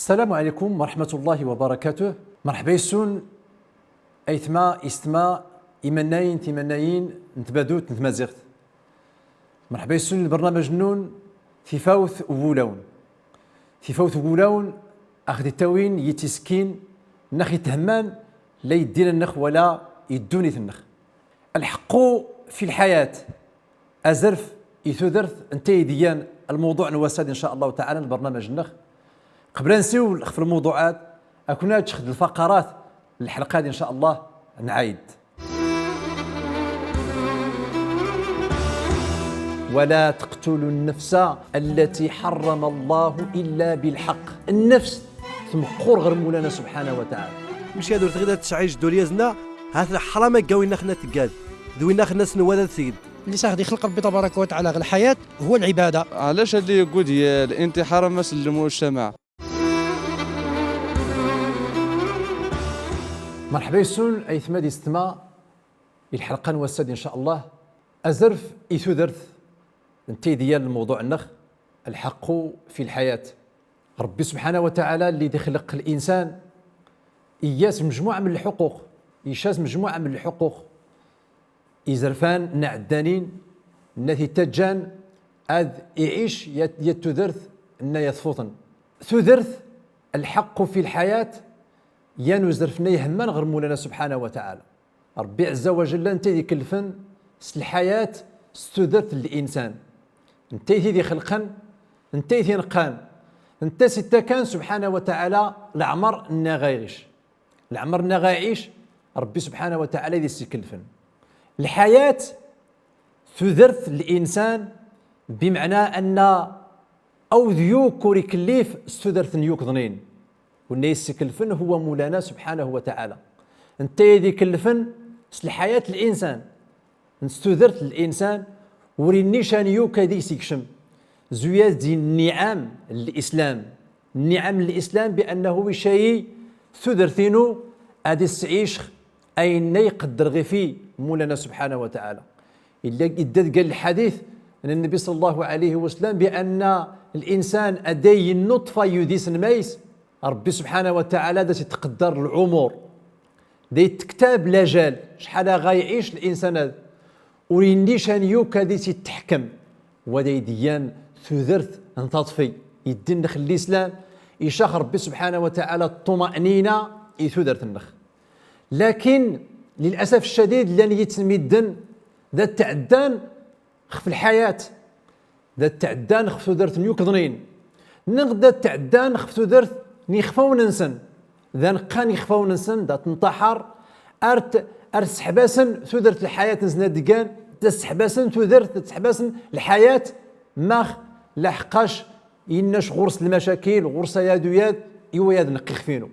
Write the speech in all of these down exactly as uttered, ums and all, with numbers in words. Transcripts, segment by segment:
السلام عليكم ورحمة الله وبركاته. مرحبا يسون أيتما يستما إيمناين تيمناين نتبادوت نتمازيغت. مرحبا يسون البرنامج نون تفاوت وولاون. تفاوت وولاون أخذ التاوين يتسكين نخ يتهمان لا يدينا النخ ولا يدوني النخ. الحق في الحياة. Azref i tudert, nta i d-igan lmewḍuɛ n wass-ad, in ca Llah taɛala, n lbernamaj-nneɣ. Qbel ad nsiwel xef lmewḍuɛ-ad, ad ken-aǧǧeɣ d lfaqarat n lḥelqa-d, in ca Llah, nɛayd. ولا تقتلوا النفس التي حرم الله إلا بالحق. Nnefs tmeqqur ɣer Mawlana subḥanahu wa taɛala. Maca ur tɣid ad tesɛic ddunyaẓ-nna, hat lḥram akka win ax-nna tgad, d win ax-nna s-nwala ad tged. Li s-ax-d-ixleq Ṛebbi tabaṛaka wa taɛala ɣer lḥayat huwa lɛibada. Ɛlac ad yeggud yal intixar a mass n lmujtamaɛ? Merḥba yes-wen aytma d yessetma i lḥelqa n wass-ad, in ca Llah. Azref i tudert, nta i d-igan lmewḍuɛ-nneɣ, الحق في الحياة. Ṛebbi subḥanahu wa taɛala lli d-ixleq linsan, iga-as mejmuɛ n lḥuquq, ica-as mejmuɛ n lḥuquq. Izerfan nna ɛeddanin nna t-ittaǧǧan ad iɛic yat, yat tudert nna yat tfuṭen. Tudert, الحق في الحياة, yan uzref nna ihemman ɣer Mawlana subḥanahu wa taɛala. Ṛebbi ɛezza wa jalla nta i d-ikellfen s lḥayat, s tudert n linsan. Nta i t-id-ixelqen, nta i t-ineqqan, nta i s-ittakan subḥanahu wa taɛala leɛmer nna ɣa iɛic. Leɛmer nna ɣa iɛic, Ṛebbi subḥanahu wa taɛala i d-is-ikellfen. Lḥayat, tudert n linsan, bimeɛna anna awd yakk ur ikellif s tudert n yukḍnin. Winna i s-ikellfen huwa Mawlana subḥanahu wa taɛala. Nta i d-ikellfen s lḥayat n linsan, s tudert n linsan, ur innican yakk ad is-ikcem. Zuyad di nniɛam n lislam. Nniɛam n lislam bi annahu ica-yi tudert-inu ad is-ɛiceɣ ayenna iqedder ɣif-i Mawlana subḥanahu wa taɛala. Illa idda deg lḥadit n Nnbi ṣalla Llahu ɛalayhi wa sallam bi anna linsan aday n nuṭfa yudi s lmays, Ṛebbi subḥanahu wa taɛala da s-itqeddar lɛumur. Da ittektab lajal, cḥal a ɣa iɛic linsan ad. Ur innican yakk ad is-itteḥkem. Wa da i d-igan tudert n taḍfi. Iddi-nneɣ n lislam, icax Ṛebbi subḥanahu wa taɛala ṭṭuma'nina i tudert-nneɣ. Lakin, lil'asaf ccadid, llan yitt n midden da tɛeddan xef lḥayat, da tɛeddan xef tudert n yukḍnin, neɣ da tɛeddan xef tudert n yixfawen-nsen, da neqqan ixfawen-nsen, da tenṭaḥar, ar t-, ar sseḥbasen tudert n lḥayat-nsen ad gan, da sseḥbasen tudert, da sseḥbasen lḥayat, max? Laḥeqqac innac ɣur-s lmacakil, ɣur-s ayad uyad, i wayad neqqi xef-inu.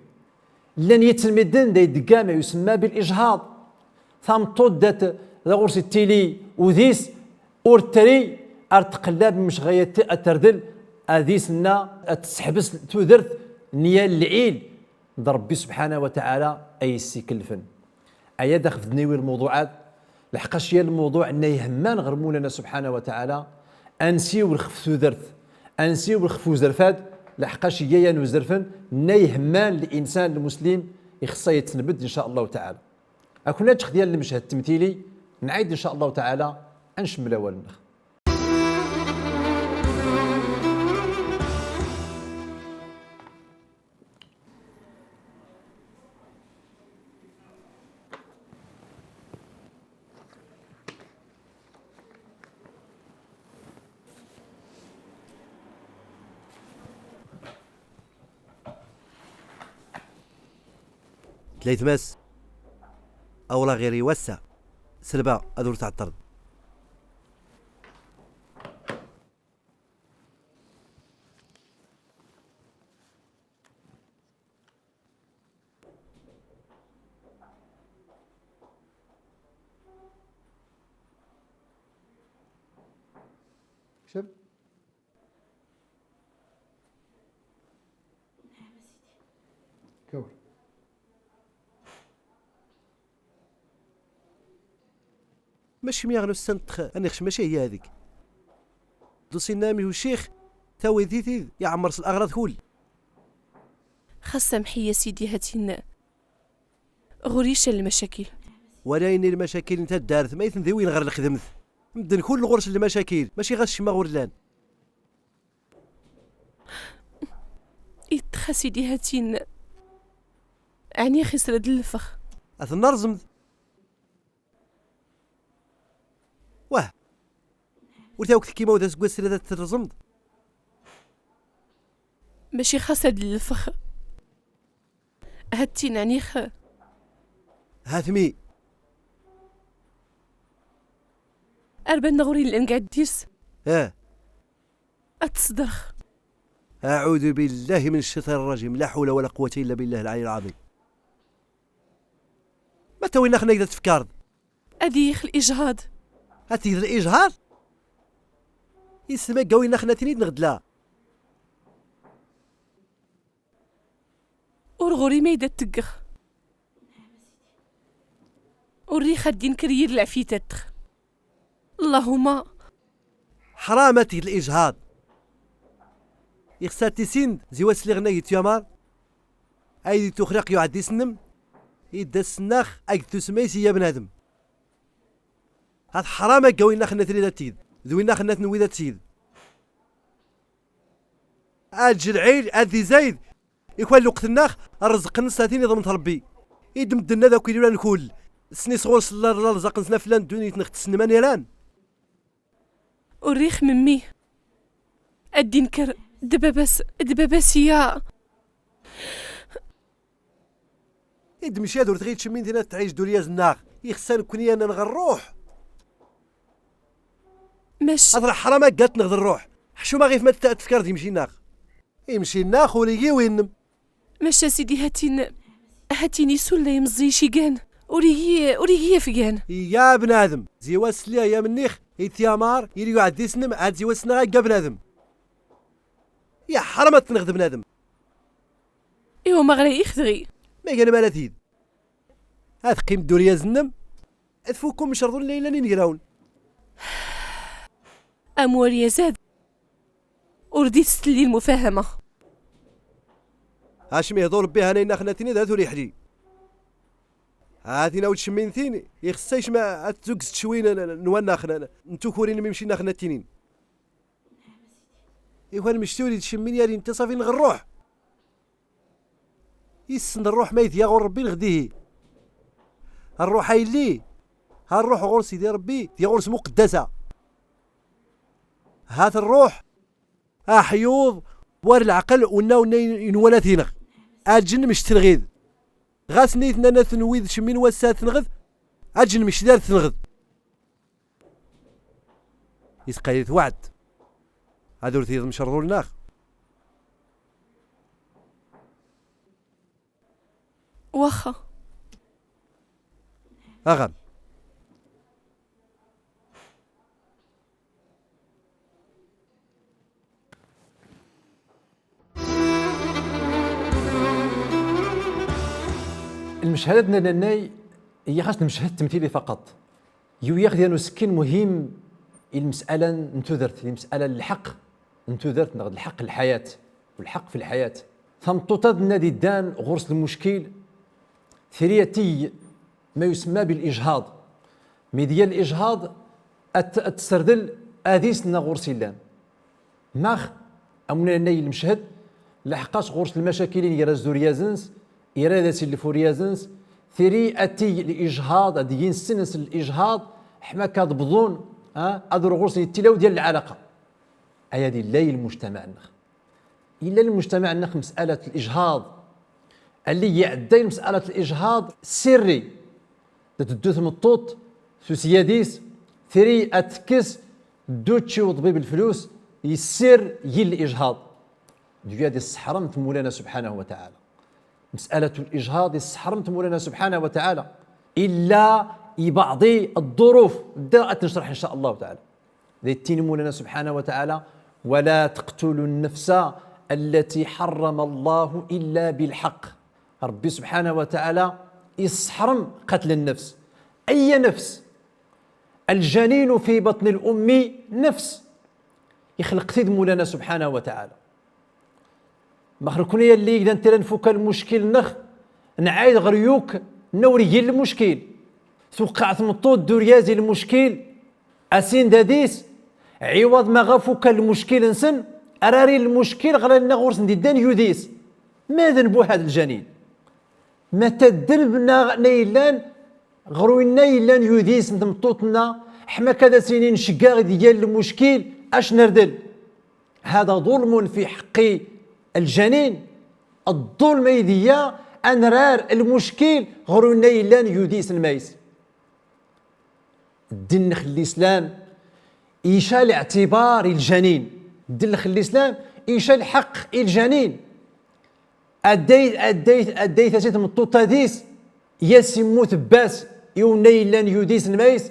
Llan yitt n midden da idegga ma yusemma bil ijhaḍ. Tameṭṭut da t-, da ɣur-s ittili udis, ur tri ar tqellab mec ɣa yat-, ad terdel, ad is-nna ad tesseḥbes tudert n yal lɛil d Ṛebbi subḥanahu wa taɛala ay is-ikellfen. Aya da xef d-niwi lmewḍuɛ-ad, laḥeqqac ya lmewḍuɛ nna ihemman ɣer Mawlana subḥanahu wa taɛala, ad nsiwel xef tudert, ad nsiwel xef uzref-ad, laḥeqqac ya yan uzref nna ihemman linsan lmuslim, ixeṣṣa yettenbedd, in ca Llahu taɛala. Ad ken-aǧǧeɣ d yan lmeched ttemtili, nɛayd, in ca Llahu taɛala, ad ncemmel awal-nneɣ. Tlaytmas, awla ɣir i wass-a, selba ad ur tɛeṭṭleḍ. شوف. كور. Mačči mi aɣ-nussantx ad nixc, mačči hiya hadik. Dusi-nna mi uccix, tawit-it-id, iɛemmer s laɣrad kull. Xas samḥ-iyi a sidi, ha-tt-in ɣur-i ca n lmacakil. Wala ini lmacakil n taddart, ma i ten-diwin ɣer lxedmt. Medden kullen ɣur-sen lmacakil, mačči ɣas cemma ur llan. Iṭṭex a sidi, ha-tt-in ɛni xis rad llefex. Ad ten-nerẓem. Wah! Ur tawk tekki ma ur d aseggas srid ad t-terẓemḍ? Mačči xas ad llefex. Ha-tt-in ɛni x- Hatmi. Ar ban ɣur-i llan gɛeddis. Ah. Ad t-sderx. أعوذ بالله من الشيطان الرجيم. لا حول ولا قوة إلا بالله العلي العظيم. Ma tawin-ax nag da tfekkarḍ? Ad iyix lijhaḍ. Ad tigd lijhaḍ? Isem a gawin-ax natni d neɣ d la? Ur ɣur-i ma ida tteggex. Ur rix ad d-inker yir lɛafyat-attex. Allahumma. Ḥram ad tigd lijhaḍ. Ixsa tisin zi wasliɣ nag i tyamar. Ay di tuxraq yuɛdis-nnem. Idda s-nnax ag d tusmays i ya bnadem. Hat ḥram a gawin-ax natni da tigd. D win-ax natni wid ad tigd. Aǧ lɛil ad izayd. Ikwa lweqt-nneɣ, rrezq-nnes a tin iḍment Ṛebbi. I d-medden ad akk ilulan kul. Snis ɣur-s la, la rrezq-nsen a flan ddunit-nneɣ tessnem an iran. Ur rix memmi. Ad d-inker d baba-s, d baba-s ya. I d-mci ad ur tɣi tcemmin tin ad tɛic d uryaz-nneɣ. Ixsan kni a naneɣ rruḥ. Mac. Ad ṛaḥ ḥram a ggat-nneɣ d rruḥ. Ḥcuma ɣif ma t-, tfekar d imci-nneɣ. Imci-nneɣ ur igi win-nnem. Maca sidi, ha-tt-in, ha-tt-in isul la imẓi icigan. Ur igi, ur igi afgan. Ya bnadem, ziwa sliɣ ya mennix, i tyamar, iri yuɛdis-nnem, ad ziwa sneɣ agga bnadem. Ya ḥram ad tenɣed bnadem. Iwa ma ɣra ixdɣi. Ma gan ma la tid. Ad qqim d uryaz-nnem. Ad fukum mcerḍun la ilan inegrawen. Am waryaz-ad. Ur d-ittelli lmufahama. Acmi ihḍu Ṛebbi hana inna xnatini d at ur iḥli. Hatina ur tcemmin tin, ixessa icma ad tzug s tcwin n, n, n wanna xna, n tukurin mimci inna xnatinin. Ikwal mecti ur itcemmin yar intiṣaf inɣ ṛṛuḥ. Issen ṛṛuḥ ma idya ɣur Ṛebbi nɣ dihi. Ṛṛuḥ a yelli, ha ṛṛuḥ ɣur Sidi Ṛebbi, dya ɣur-s muqeddasa. Hat ṛṛuḥ, aḥyuḍ, war lɛeql, unna, unna inwala tinɣ. Aǧen mec tenɣid. Ɣas nitnan ad ten wid cemmin wass-a tenɣed, aǧen mec dar tenɣed. Isqayet weɛd. Ad ur t-yeḍmec rḍul-nneɣ. Waxxa. Aɣam. Lmechad ad nannay, iyax as lmechad ttemtili faqat. Yuyax diyan usekkin muhim i lmes'ala n tudert, lmes'ala n lḥeqq n tudert, neɣ d lḥeqq n lḥayat, u lḥeqq fi lḥayat. Tameṭṭut-a d nna d iddan ɣur-s lmuckil, tri ad tig ma yusemma bil ijhaḍ. Mi d-yal ijhaḍ, ad t-, ad tesserdel adis nna ɣur-s illan. Max, amun nna i lmechad, laḥeqqas ɣur-s lmacakilin gar-as d uryaz-ns, ira ad as-illef uryaz-ns, tri ad tig lijhaḍ, ad yin ssens lijhaḍ, ḥma akka ad bḍun, ha, ad ur ɣur-sen ittilaw diyal lɛalaqa. Aya d illa i lmujtamaɛ-nneɣ. Illa lmujtamaɛ-nneɣ mes'alat lijhaḍ. Alli iɛedday mes'alat lijhaḍ sirri. Da teddu tmeṭṭut s usyad-is, tri ad tekkes, teddu tečči uḍbib leflus, yessir yil lijhaḍ. D uyad isseḥrem-t Mulana subḥanahu wa taɛala. Mes'alat lijhaḍ isseḥrem-t Mulana subḥanahu wa taɛala. Illa i baɛḍi ḍḍuruf, da ad t-necreḥ in ca Allahu taɛala. Di ttin Mulana subḥanahu wa taɛala: ولا تقتلوا النفس التي حرم الله إلا بالحق. Ṛebbi subḥanahu wa taɛala isseḥrem qatl nnefs. Ayya nefs. الجنين في بطن الأم نفس. Ixleq-t-id Mulana subḥanahu wa taɛala. Max nekni yalli igdan tira nfuk lmuckil-nnex, nɛayd ɣer yuk nna ur igin lmuckil. Tuqeɛ tmeṭṭut d uryaz i lmuckil, a sin dad-is, ɛiwaḍ ma ɣa fukan lmuckil-nsen, ar arin lmuckil ɣer anna ɣur-sen d-iddan yudi-s. Ma d nbuh hada ljanin. Ma tadden bna na illan ɣer winna illan yudi-s n tmeṭṭut-nna, ḥma akka ad as-inin ceggaɣ i d-yal lmuckil, ac nerdel. هذا ظلم في حق الجنين. Ḍḍulm ay d-iya ad nrar lmuckil ɣer winna illan yudi-s n mays. Ddin-nnex n lislam ica liɛtibar i ljanin. Ddin-nnex n lislam ica lḥeqq i ljanin. Adday, adday, adday tasi tmeṭṭut-a dis, yas immut bba-s i unna illan yudi-s n mays,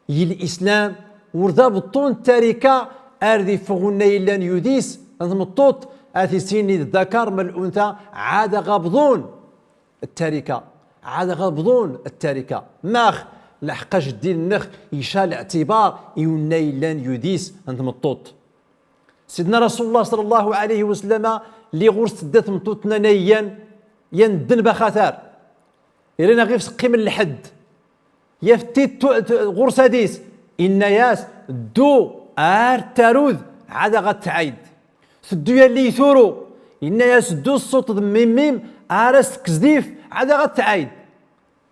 i lislam ur d abeṭṭu n ttarika ar d iffeɣ unna illan yudi-s n tmeṭṭut, a t-isini d ddakar ma luntha, ɛad aɣ abḍun ttarika, ɛad aɣ abḍun ttarika. Max? Leḥqac ddin-nnex ica liɛtibar i unna illan yudi-s n tmeṭṭut. Sidna Rasulullah ṣalla Llahu ɛalayhi wa sallama, lli ɣur-s tedda tmeṭṭut-nna na iyan, yan ddnb axatar. Iran aɣ-ifs qqim lḥedd. Yaf-t-id tu-, tu-, ɣur-s adis. Inna-yas, ddu, ar tarud, ɛad aɣ ad tɛayd. Teddu yalli turu. Inna-yas, ddu ṣṣuṭ d mimim, ar as tekkes d if, ɛad aɣ ad tɛayd.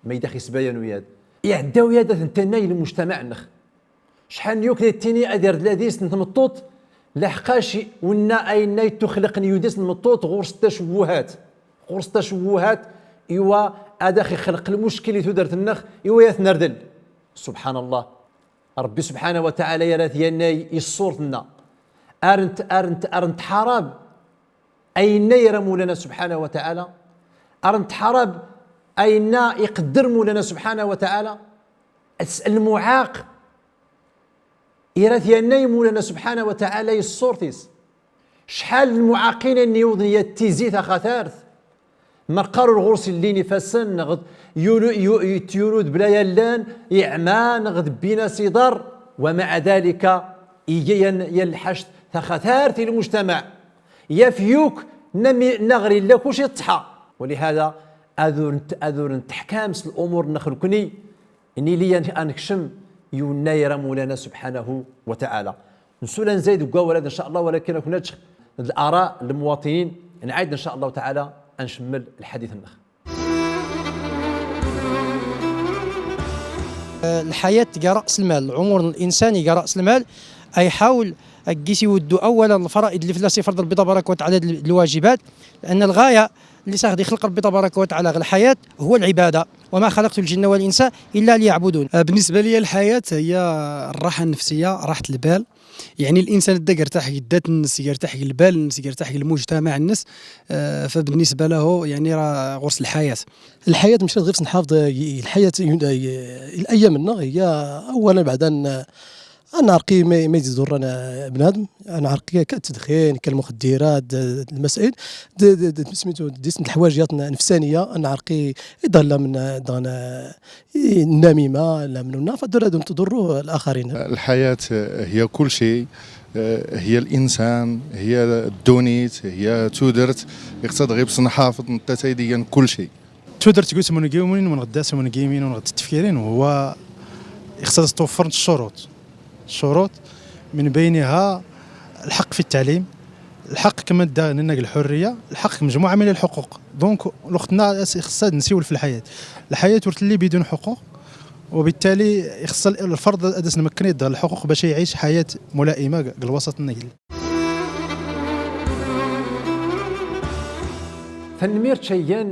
Ma ydax isbayan uyad. Iɛedda uyad ad ten-tanna i lmujtamaɛ-nnex. Cḥal n yuk d tini ad ird ladis n tmeṭṭut, leḥqac wenna ayenna ittuxlaqen yudi-s n tmeṭṭut ɣur-s tacewwuhat. Ɣur-s tacewwuhat, iwa ad ax-ixleq lmuckil i tudert-nnex, iwa ad t-nerdel. Subḥan Allah. Ṛebbi subḥanahu wa taɛala ira-t yannay i ṣṣurt-nna. Ar nt-, ar nt-, ar ntḥarab ayenna ira Mawlana subḥanahu wa taɛala. Ar ntḥarab ayenna iqedder Mawlana subḥanahu wa taɛala. As-, lmuɛaq ira-t yannay Mawlana subḥanahu wa taɛala i ṣṣurt-is. Cḥal n lmuɛaqin ayenna iwḍen yat tizi taxatart. Meqqar ur ɣur-s llin ifassen, neɣ d yulu-, yu-, yetturu-d bla allen, iɛma, neɣ d bbin-as iḍar, wa maɛa dalika, iga yan, yan lḥact taxatart i lmujtamaɛ. Yaf yuk, nna mi, nna ɣer illa kulci ṭṭḥa. Walihada, ad ur nt-, ad ur nteḥkam s lumur-nnex nekni, nili ad nekcem i unna ira Mawlana subḥanahu wa taɛala. Nsul ad nzayed deg wawal-ad, in ca Allah, walakin ad knačč d l'ara n lmuwaṭinin, nɛayd, in ca Allah taɛala, ad ncemmel lḥadit-nnex. Lḥayat tga ra's lmal, lɛumur n linsan iga ra's lmal, a iḥawel a gis iweddu awalan lfaraid lli fell-as ifreḍ Ṛebbi tabaraka wa taɛala d lwajibat, لأن الغاية اللي ساغد يخلق ربي تبارك وتعالى غير الحياة هو العبادة، وما خلقت الجن والإنس إلا ليعبدون. آه، بالنسبة لي الحياة هي الراحة النفسية، راحة البال. يعني الإنسان دا يرتاح، يدات النس، يرتاح البال النس، يرتاح المجتمع النس، آه، فبالنسبة له يعني راه غرس الحياة. الحياة ماشي غير نحافظ، الحياة، الأيام النهار هي أولا بعد أن النعرقي ما، ما يضرنا بنادم، النعرقي كالتدخين، كالمخدرات، د-، د-، المسائل، د-، د-، د-، سميتو، ديس الحوايج نفسانية، النعرقي يضل من دغنا، النميمة، لا من هنا، فدول هادو تضروا الآخرين. الحياة هي كل شيء، هي الإنسان، هي الدونيت، هي تودرت، يقتضي غير باش نحافظ نتا تايديا كل شيء. Tudert tgut mengiyumin, menɣedda-s mengiyumin, menɣedda tefkirin, هو يقتضي توفر الشروط. الشروط من بينها الحق في التعليم، الحق كما دا نناك الحرية، الحق مجموعة من الحقوق. Donc، لوختنا خصها نسيول في الحياة. الحياة ورتلي بدون حقوق، وبالتالي يخص الفرد أدس نمكن يدها الحقوق باش يعيش حياة ملائمة للوسط النيل. Tanemmirt cayyan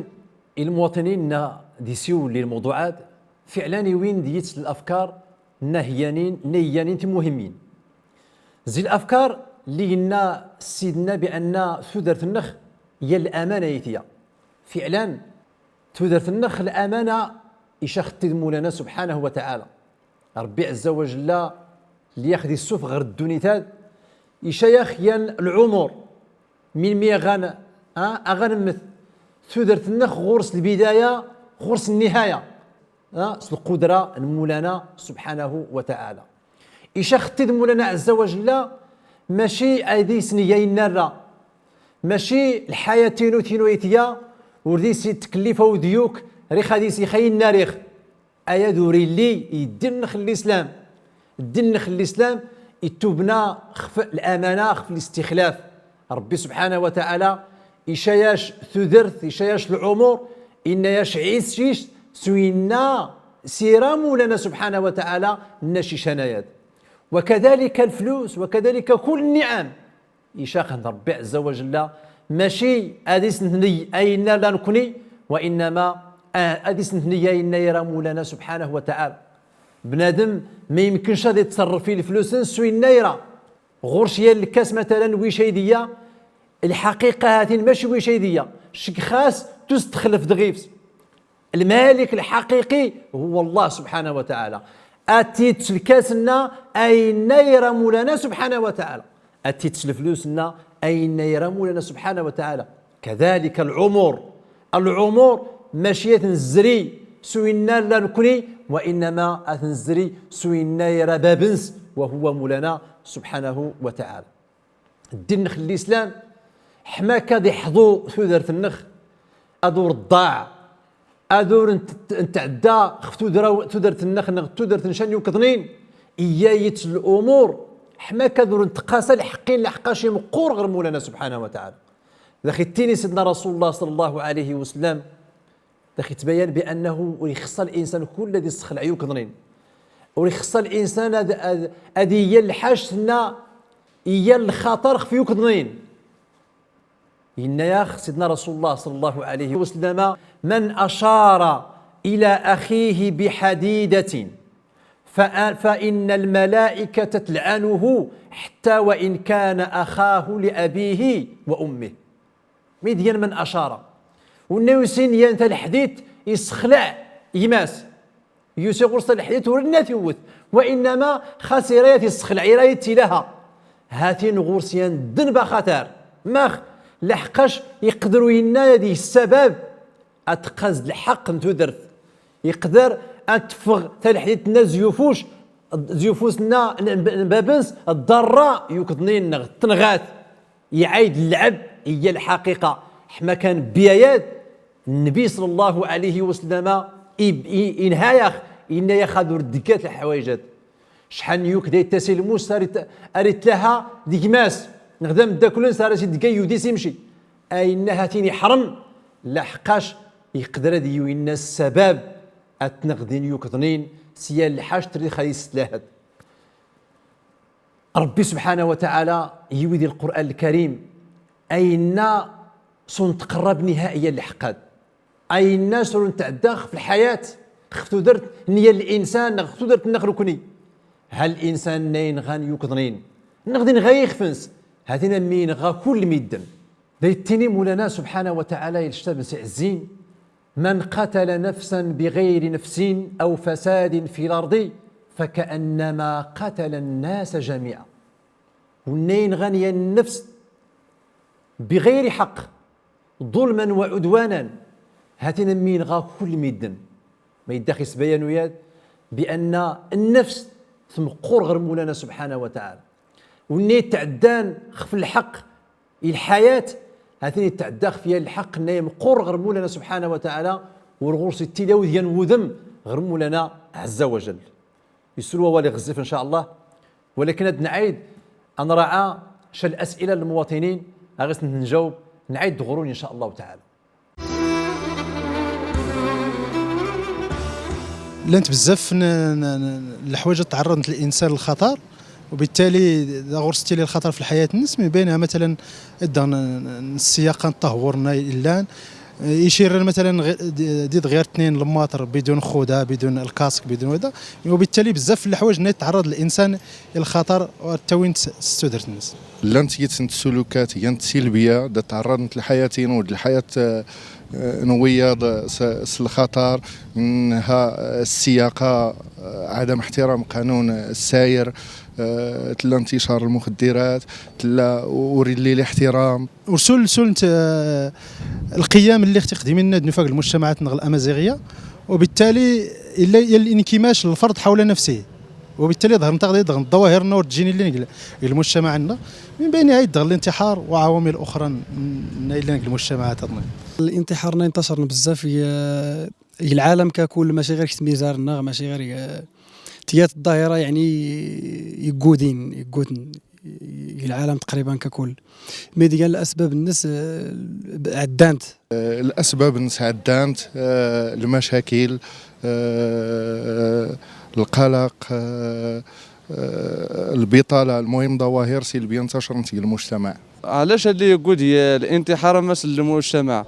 i lmuwaṭinin-nna d isiwel i lmewḍuɛat, fiɛlan iwin-d yid-s lafkar nna heyyanin, nna heyyanin timuhimmin. Zi lafkar lli yenna Sidna bi anna tudert-nnex ya lamana i tya. Fiɛlan, tudert-nnex lamana icax-tt-id Mawlana subḥanahu wa taɛala. Ṛebbi ɛezza wa jella lli ax-d issufeɣ ɣer ddunit-ad, ica-yax yan lɛumur, melmi a ɣa n-, a, a ɣa nemmet. Tudert-nnex ɣur-s lbidaya, ɣur-s nnihaya. A, s lqudra n Mawlana subḥanahu wa taɛala. Icax-tt-id Mawlana ɛezza wa jella, maci ad isneg ayen nerra. Maci lḥayat-inu tin wayt iya, ur d-is ittkellif awd yuk, rix ad is ixayin na rix. Aya d ur illi i ddin-nnex n lislam. Ddin-nnex n lislam itubna xef lamana, xef listixlaf. Ṛebbi subḥanahu wa taɛala ica-yac tudert, ica-yac lɛumur, inna-yac ɛic-ict s winna s ira Mawlana subḥanahu wa taɛala nna-c ican ayad. Wa kadalika lflus, wa kadalika kull nniɛam. Icaxen Ṛebbi ɛezza wa jella, maci ad isnetniy ayenna illa nekni, wa innama, ah, ad isnetniy ayenna ira Mawlana subḥanahu wa taɛala. Bnadem ma yemkenc ad ittṣerref i leflus-ns s winna ira. Ɣur-c yal lkas, matalan, wic ay d iya, lḥaqiqa hatin maci wic ay d iya. Ceg xas tustexlef dɣif-s. Lmalik lḥaqiqi huwa Allah subḥanahu wa taɛala. Ad t-itts lkas-nna ayenna ira Mawlana subḥanahu wa taɛala. Ad t-itts leflus-nna ayenna ira Mawlana subḥanahu wa taɛala. Kadalika lɛumur. Lɛumur maci ad t-nezri s winna illa nekni, wa innama ad t-nezri s winna ira bab-ns, wa huwa Mawlana subḥanahu wa taɛala. Ddin-nnex n lislam, ḥma-k ad iḥḍu tudert-nnex, ad ur ḍḍaɛ, ad ur nt-, ntɛedda xef tudra-, tudert-nnex neɣ tudert n ca n yukḍnin, iyya-yat lumuṛ, ḥma-k ad ur ntqasa lḥeqq-in, leḥqac imeqqur ɣer Mawlana subḥanahu wa taɛala. Dax ittini Sidna Rasulullah ṣalla Llahu ɛalayhi wa sallam, dax ittbayan bi annahu ur ixeṣṣa linsan kull ad issexleɛ yukḍnin. Ur ixeṣṣa linsan ad, ad, ad iyya lḥac-nna, iyya lxaṭer xef yukḍnin. Yenna-yax Sidna Rasulullah ṣalla Llahu ɛalayhi wa sallam: من أشار إلى أخيه بحديدة ف-، فإن الملائكة تلعنه حتى وإن كان أخاه لأبيه وأمه. Mi d-yan من أشار. Wenna yusin yan talḥdit, issexleɛ gma-s. Yusi ɣur-s talḥdit, ur yenna ad t-iwwet. Wa innama xas ira ad t-issexleɛ, ira ad t-ilaha. Hatin ɣur-s yan ddnb axatar. Max? Leḥqac iqder uyenna ad ig ssabab ad tqaz d lḥeqq n tudert. Iqder ad teffeɣ talḥdit-nna zyufus, zyufus-nna n, n, n bab-ns, tḍerra yukḍnin neɣ tenɣa-t. Iɛayd lleɛb, iyya lḥaqiqa. Ḥma kan biyayad, Nnbi ṣalla Llahu ɛalayhi wa sallam i, i, inha-yax, inna-yax ad ur d-tggat lḥwayj-ad. Cḥal n yukd ay ttas i lmus ar it-, ar itlaha d gma-s, neɣ d ameddakel-ns ar as-idga yudi s imci. Ayenna hatin iḥrem, laḥqac iqder ad iwinna ssabab ad tneɣdin yukḍnin s yal lḥac trid xad is-tlahad. Ṛebbi subḥanahu wa taɛala yiwi di Lqur'an Lkarim, ayenna s ur ntqerrab nihaiya n lḥeqq-ad. Ayenna s ur ntɛedda xef lḥayat, xef tudert n yal insan, neɣ xef tudert-nnex nekni. Ha linsan-nna inɣan yukḍnin, neɣ d inɣa ixef-ns, hatin am mi inɣa kull midden. Da ittini Mawlana subḥanahu wa taɛala i lctab-ns iɛezzin: من قتل نفسا بغير نفس أو فساد في الأرض فكأنما قتل الناس جميعا. Wenna inɣan yan nnefs بغير حق، ظلما وعدوانا, hatin am mi inɣa kull midden. Ma yedda x isbayan uyad bi anna nnefs tmeqqur ɣer Mawlana subḥanahu wa taɛala. Wenna itɛeddan xef lḥeqq i lḥayat, hatin itɛedda xef yal lḥeqq-nna imeqqur ɣer Mawlana subḥanahu wa taɛala, ur ɣur-s ittili awd yan wudem ɣer Mawlana ɛezza wa jell. Yesru wawal iɣezzif, in ca Allah. Walakin ad nɛid, ad nraɛa ca n las'ila n lmuwaṭinin, a ɣ isent-nǧawb, nɛid-d ɣur-wen, in ca Allahu taɛala. Llant bzzaf n, n, n, n leḥwayeǧ ad tɛerrḍent linsan lxaṭer, وبالتالي da ɣur-s tili lxaṭer f lḥayat-nnes, min baynha matalan idda n, n, n ssiyaqa n ṭṭahwur-nna illan, icirran matalan ɣi-, d, d idɣir tnin lmaṭer, bidun xuda, bidun lkask, bidun wada, وبالتالي bzzaf n leḥwayeǧ nna tɛerrḍ linsan i lxaṭer ar ttawint s, s tudert-nnes. Llant yid-sent sulukat, gan-t silbiya, da tɛerrḍent lḥayat-inu d lḥayat, eh, n wiyaḍ s, s lxaṭer, منها, eh, ssiyaqa, eh, ɛadam iḥtiram lqanun, eh, ssayr, eh, tella nticar lmuxeddirat, tella ur illi liḥtiram. Ur sul, sul nta, eh, lqiyam lli ɣ tiqdimin-nna d nufag lmujtamaɛat-nneɣ lamaziɣiya, وبالتالي illa, illa linkimac lferd ḥawla nafsihi. وبالتالي ظهر نتاغ داغ الظواهر نور تجيني اللي نقل المجتمع عندنا، من بينها يدغ الانتحار وعوامل اخرى ن-، ن-، اللي نقل المجتمعات عندنا. الانتحار نا انتشر بزاف، ي-، العالم ككل، ماشي غير كتميزار نغ، ماشي غير، ي-، تيات الظاهرة، يعني، يقودين، يقودن العالم تقريبا ككل. مي ديال الاسباب الناس، آه، عدانت. آه، الاسباب الناس عدانت، آه، المشاكل، آه، القلق، آه، آه، البطالة، المهم ظواهر سلبية انتشرت في المجتمع. علاش اللي يقود هي الانتحار مثل المجتمع؟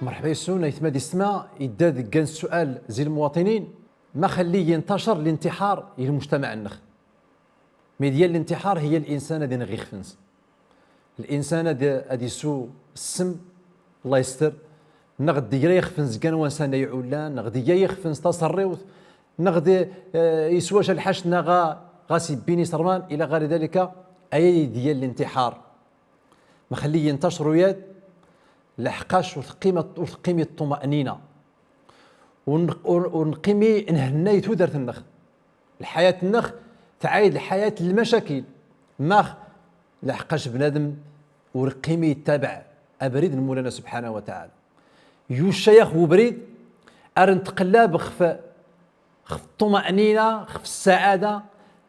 مرحبا يسون، ايتما دي السماء، يداد كان السؤال زي المواطنين، ما خلي ينتشر الانتحار للمجتمع النخ. مي ديال الانتحار هي الانسان ادي نغي خفنس. الانسان ادي، ادي سو السم، الله يستر، نغدي يغي خفنس كان وانسان يعولان، نغدي يغي خفنس تصريوت، نغدي، آه، يسوى شال حاش نغا غاسي بيني سرمان الى غير ذلك. اي ديال الانتحار. ما خلي ينتشروا ياد لحقاش وثقيمة، وثقيمي الطمأنينة. ون-، ون-، ونقيمي نهناي تودرت النخ. الحياة النخ تعايد الحياة المشاكل. ماخ؟ لحقاش بنادم ورقيمي يتبع أبريد مولانا سبحانه وتعالى. يو الشيخ وبريد أرن تقلاب خف، خف الطمأنينة، خف السعادة،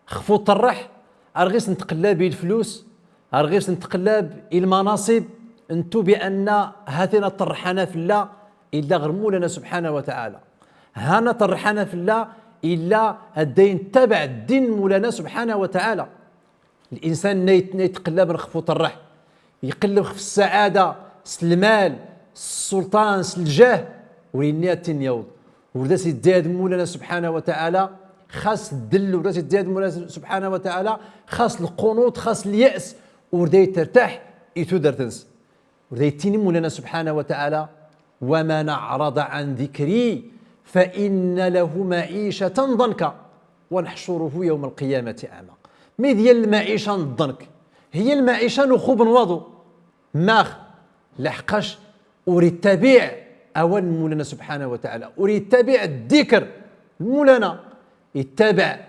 خف الطرح. أرغيس نتقلاب الفلوس، أرغيس نتقلاب المناصب. انتو بأن هاتنا طرحنا في الله إلا غير مولانا سبحانه وتعالى. هانا طرحنا في الله إلا الدين تبع الدين مولانا سبحانه وتعالى. الإنسان نيت-، نيتقلب نخفو طرح، يقلب خف السعادة، س المال، س السلطان، س الجاه، وريني التنيوض. وردا سيدي هاد مولانا سبحانه وتعالى خاص الدل، وردا سيدي هاد مولانا سبحانه وتعالى خاص القنوط، خاص اليأس، وردا يترتاح يتو درتنس. وردا يتيني مولانا سبحانه وتعالى: "ومن أعرض عن ذكري فإن له معيشة ضنكا ونحشره يوم القيامة أعمى". مي ديال المعيشة الضنك؟ هي المعيشة نخوب نواضو. ماخ؟ لحقاش وريتبع أوان مولانا سبحانه وتعالى، وريتبع الذكر مولانا، يتبع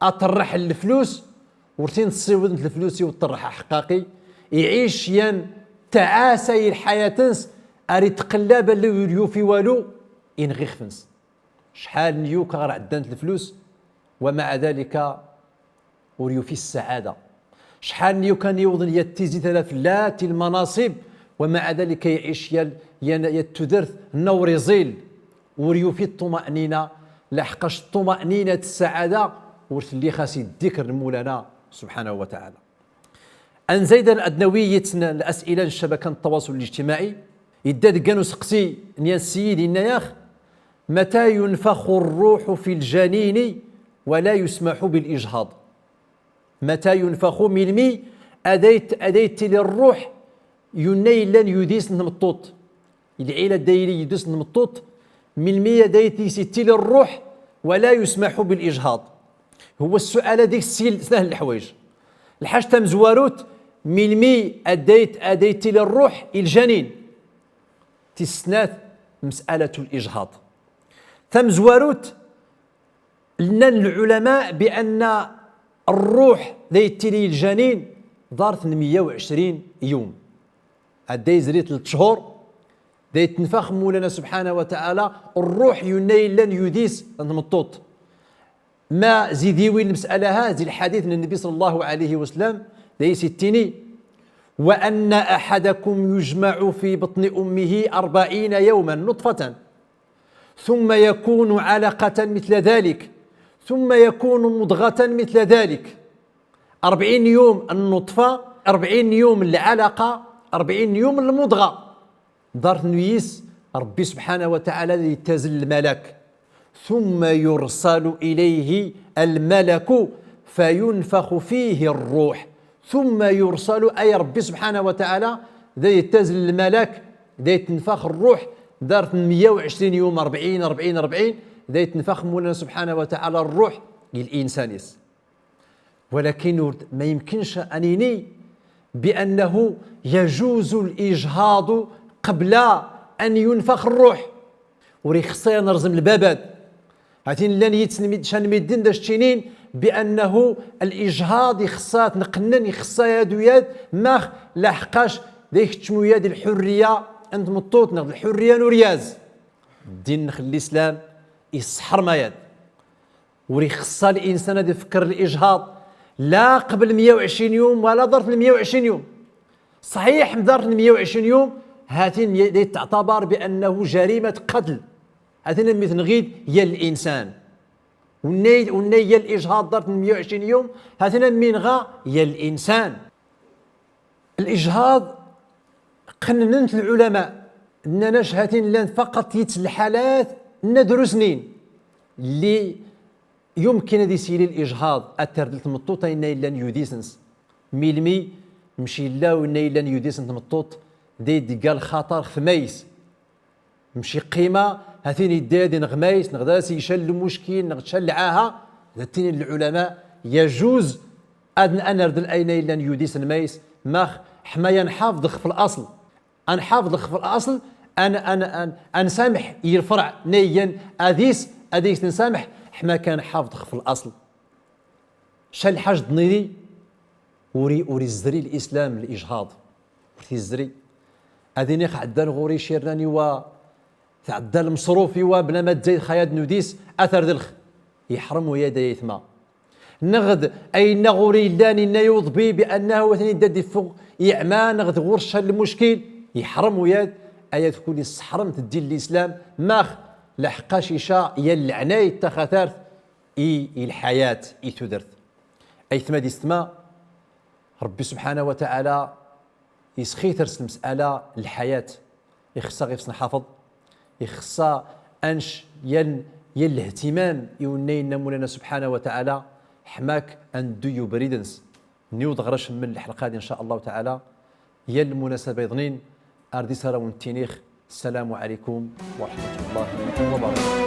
أطرح الفلوس، ورتين تصيبن الفلوس وطرح حقاقي، يعيش ين تعاسي الحياة تنس، أري تقلب اللي يوفي والو، إن غيخفنس. شحال نيوك غير عدنت الفلوس، ومع ذلك وريوفي السعادة. شحال نيوك كان يوضن يتيزي ثلاث لاتي المناصب، ومع ذلك يعيش يا، يا، يا التدرث نور يزيل. وريو في الطمأنينة، لحقاش الطمأنينة السعادة ورث اللي خاص يذكر مولانا سبحانه وتعالى. أن زيد الأدنوي يتسنى الأسئلة للشبكة التواصل الاجتماعي، يداد كانو سقسي نيا السيد إنياخ: "متى ينفخ الروح في الجنين ولا يسمح بالإجهاض؟" متى ينفخ، ملمي أديت، أديت للروح يني لن يديس نمطوط. العيلة دايري يدوس نمطوط، ملمي دايت يسيتي للروح ولا يسمح بالإجهاض. هو السؤال هذيك السيل سناه الحوايج. الحاج تمزواروت، ملمي أديت، أديت للروح الجنين. تسنات مسألة الإجهاض. تمزواروت، لنا العلماء بأن الروح ذي تلي الجنين دارت مية وعشرين يوم. هدا يزري تلت شهور، ذي تنفخ مولانا سبحانه وتعالى الروح يني لن يديس نمطوط. ما زيدي وين المسألة ها، زي الحديث من النبي صلى الله عليه وسلم، ذي ستيني: "وأن أحدكم يجمع في بطن أمه أربعين يوما نطفة، ثم يكون علقة مثل ذلك، ثم يكون مضغة مثل ذلك". أربعين يوم النطفة، أربعين يوم العلقة، أربعين يوم المضغة. دارت نويس ربي سبحانه وتعالى يتزل الملك، ثم يرسل إليه الملك فينفخ فيه الروح، ثم يرسل، أي ربي سبحانه وتعالى ذا يتزل الملك، ذا يتنفخ الروح، دارت مية وعشرين يوم، أربعين، أربعين، أربعين، ذا يتنفخ مولانا سبحانه وتعالى الروح للإنسان يس. ولكن ورد-، ما يمكنش أن يني بأنه يجوز الإجهاض قبل أن ينفخ الروح. Ur ixeṣṣa ya nerẓem lbabad. Hatin llan yitsen mid-, can middin da s-ttinin bi annahu al-ijhaḍ ixeṣṣa ad t-nqennen, ixeṣṣa ya d uyad, max laḥeqqac da ikeččem uyad i lḥurriya n tmeṭṭut neɣ d lḥurriya n uryaz. Ddin-nnex n lislam isseḥrem ayad. Ur ixeṣṣa linsan ad ifekker lijhaḍ, la qbel meyya u ɛecrin yum, wala ḍart lmeyya u ɛecrin yum. Ṣaḥiḥ, ḍart lmeyya u ɛecrin yum, hatin y-, teɛtabar bi annahu jarimat qatl. Hatin a mmi tenɣid yal linsan. Wennay, wennay yal lijhaḍ ḍart lmeyya u ɛecrin yum, hatin a mmi yenɣa yal linsan. Lijhaḍ, qennent lɛulama, nnan-ac hatin llan faqat yit lḥalat nna drusnin lli yumkin ad isili lijhaḍ, ad tardel tmeṭṭut ayenna yellan yudis-ns. Milmi mci illa winna yellan yudis n tmeṭṭut, da idegga lxaṭar xef mays. Mci qqima, hatin idda ad ineɣ mays, neɣ da s-ical lmuckil, neɣ tcal lɛaha, da ttinin lɛulama, yajuz ad n-, ad nardel ayenna yellan yudis n mays, max ḥma ya nḥafeḍ xef laṣel. Ad nḥafeḍ xef laṣel, ad n-, ad n-, ad n-, ad nsameḥ i lferɛ nna igan adis, ad is-nsameḥ, ḥma kan nḥafeḍ xef laṣel. Ca lḥaǧ d-nidi, ur i-, ur izri lislam lijhaḍ. Ur t-izri. Ad iniɣ ɛeddan ɣur-i cirran iwa, tɛedda lmeṣruf iwa, bla ma tzayd xayad n udis, ad t-rdelx. Iḥrem uyad ay aytma. Neɣ d ayenna ɣur-i yellan, inna-yi uḍbi bi annahu atan idda d-iffeɣ iɛma, neɣ d ɣur-s ca lmuckil, iḥrem uyad, ayad kul isseḥrem-t ddin n lislam, max laḥeqqac ica yal leɛnayt taxatart i, i lḥayat, i tudert. Aytma d yessetma, Ṛebbi subḥanahu wa taɛala isxi-t-ar s lmes'ala n lḥayat. Ixeṣṣa ɣif-s nḥafeḍ, ixeṣṣa ad nec yal, yal lihtimam i wenna yenna Mulana subḥanahu wa taɛala, ḥma-k ad neddu i ubrid-ns. Niweḍ ɣer acemmel n lḥelqa-d, in ca Allahu taɛala. Yal lmunasaba iḍnin, ar dis ara wen-ttiniɣ, ssalamu ɛalaykum wa raḥmatu Llah wa barakatuh.